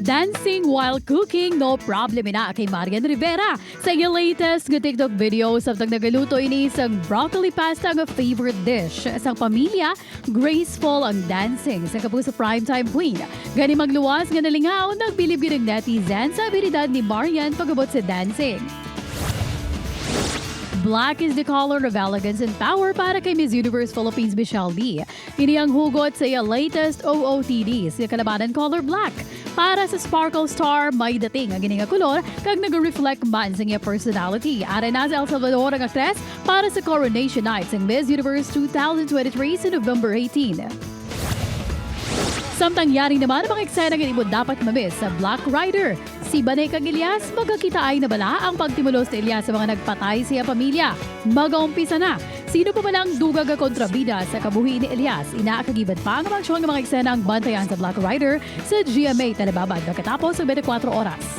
Dancing while cooking, no problem ina kay Marian Rivera. Sa iyang latest nga TikTok video, samtang nagaluto ini isang broccoli pasta nga favorite dish. Sa pamilya, graceful ang dancing sa Kapuso Primetime Queen. Gani magluwas nga nalingaw, nagbilib gid ang netizen sa abilidad ni Marian pagabot sa dancing. Black is the color of elegance and power para kay Miss Universe Philippines Michelle Dee. Ini ang hugot sa iya latest OOTD sa kalabanan color black. Para sa Sparkle Star, may dating ang ini nga kolor kag nag-reflect man sa iya personality. Ara na sa El Salvador ang aktres para sa Coronation Night sa Miss Universe 2023 sa November 18. Samtang yari naman ang mga eksena nga imo dapat mamiss sa Black Rider. Si Banay kag Elias, magkakitaay na bala ang pagtimulos ni Elias sa mga nagpatay sa iya pamilya? Magaumpisa na. Sino pa balang dugag nga kontrabida sa kabuhi ni Elias? Ina kag iban pa nga mga nga mga eksena ang bantayan sa Black Rider sa GMA Telebabad pagkatapos sa 24 oras.